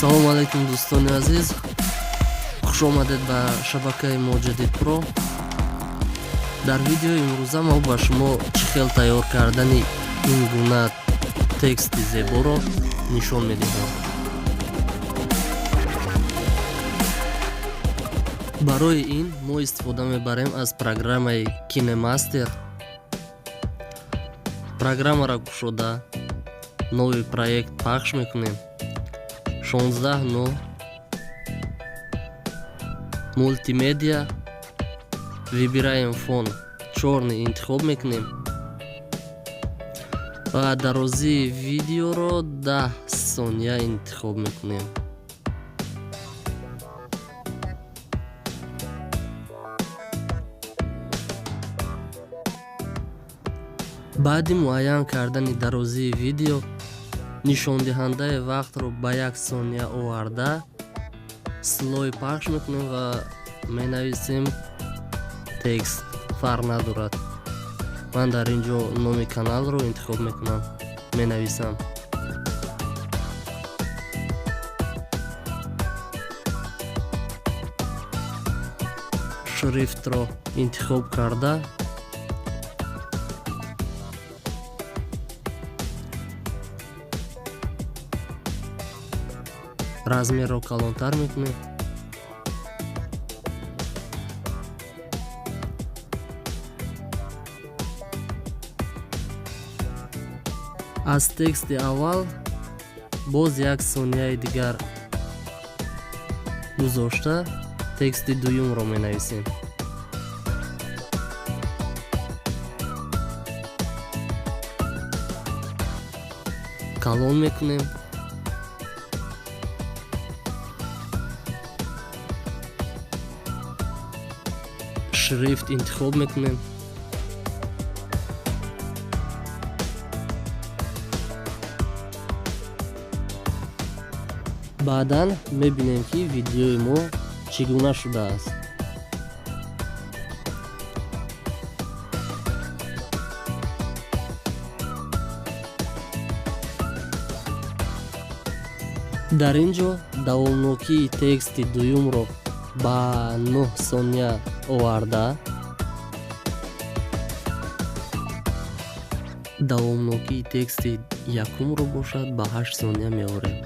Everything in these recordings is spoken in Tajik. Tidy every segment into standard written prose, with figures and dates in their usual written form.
Салому алайкум, дӯстони азиз, хуш омадед ба шабакаи мо Ҷадид Про. Дар видеои имрӯза мо ба шумо чӣ хел тайёр кардани ин гуна тексти зеборо нишон медиҳем. Барои ин мо истифода мебарем аз программаи KineMaster. Программаро кушода, новый проект пахш мекунем, 16:9, мултимедиа, выбираем фон, чёрный интихоб мекунем ва дарозии видеоро 10 сония интихоб мекунем. Баъди муайян кардани дарозии видео, нишондиҳандаи вақтро ба 1 сония оварда, слой пахш мекунем ва менависем текст, фарқ надорад. Ман дар ин ҷо номи каналро интихоб мекунам, менависам. Шрифтро интихоб карда, размерро калонтар мекунем. Аз тексти аввал боз 1 сонияи дигар гузошта, тексти дуюмро менависем. Калон мекунем. Шрифт интихоб мекунем. Баъдан мебинем, ки видеои мо чӣ гуна шудааст. Дар ин ҷо давомнокии тексти дуюмро ба 9 сония оварда, давомнокии тексти якумро бошад ба 8 сония меорем.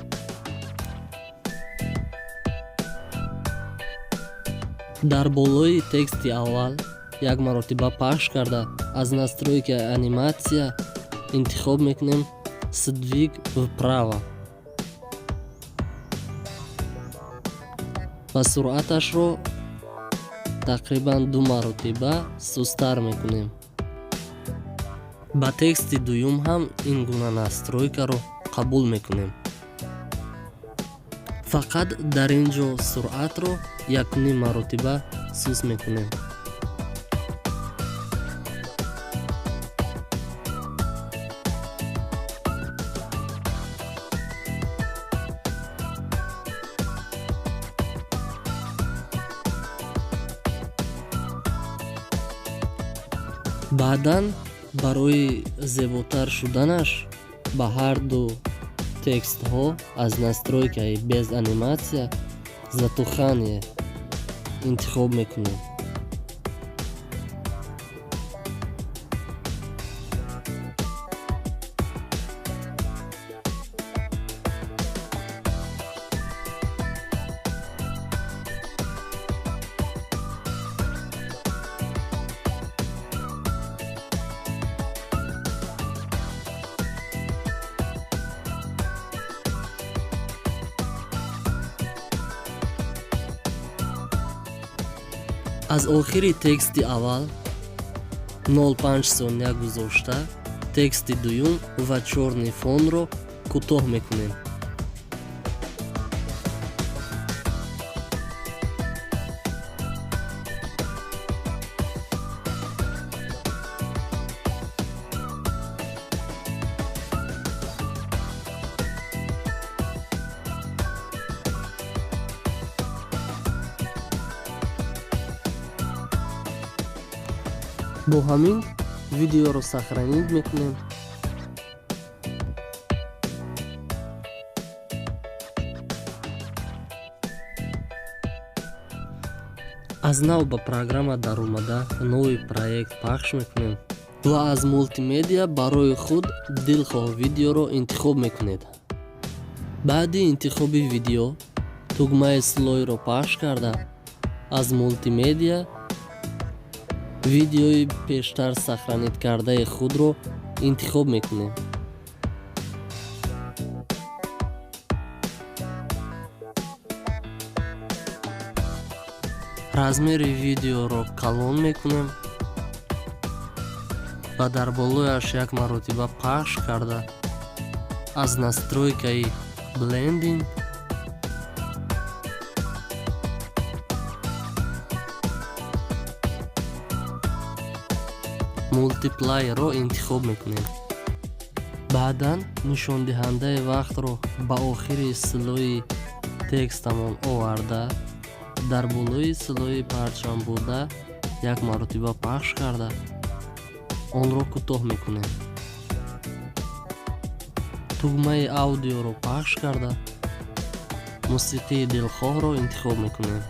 Дар болои тексти аввал як маротиба пахш карда, аз настройки анимация интихоб мекунем сдвиг вправо ва суръаташро тақрибан ду маротиба сусттар мекунем. Ба тексти дуюм ҳам ин гуна настройкаро қабул мекунем, фақат дар ин ҷо суръатро якуним маротиба суст мекунем. Баъдан барои зеботар шуданаш ба ҳарду текстҳо аз настройкаи без анимация затухание интихоб мекунем. Аз охири тексти аввал 05 сония гузошта, тексти дуюм ва чёрный фонро кӯтоҳ мекунем. Бо ҳамин видеоро сохранить мекунем. Аз нав ба программа даромада, новый проект пахш мекунем ва аз мултимедиа барои худ дилхоҳ видеоро интихоб мекунед. Баъди интихоби видео тугмаи слой ро пахш карда, аз мултимедиа видеои пештар сохранить кардаи худро интихоб мекунем. Размери видеоро калон мекунем ва дар болояш як маротиба пахш карда, аз настройка и blending multiply ро интихоб мекунем. Баъдан нишондиҳандаи вақтро ба охири слой и текстамон оварда, дар болои слой и парчам буда як маротиба пахш карда, онро кӯтоҳ мекунем. Тугмаи аудиоро пахш карда, мусиқии дилхоҳро интихоб мекунем.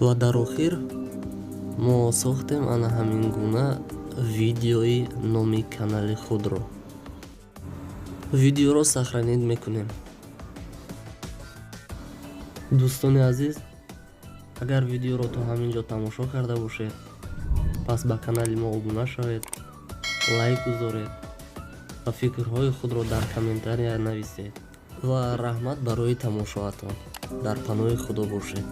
Ва дар охир мо сохтем ана ҳамин гуна видеои номи канали худро. Видеоро сохранить мекунем. Дӯстони азиз, агар видеоро то ҳамин ҷо тамошо карда бошед, пас ба канали мо обуна шавед, лайк гузоред ва фикрҳои худро дар комментария нависед. Ва раҳмат барои тамошоатон. Дар паноҳи Худо бошед.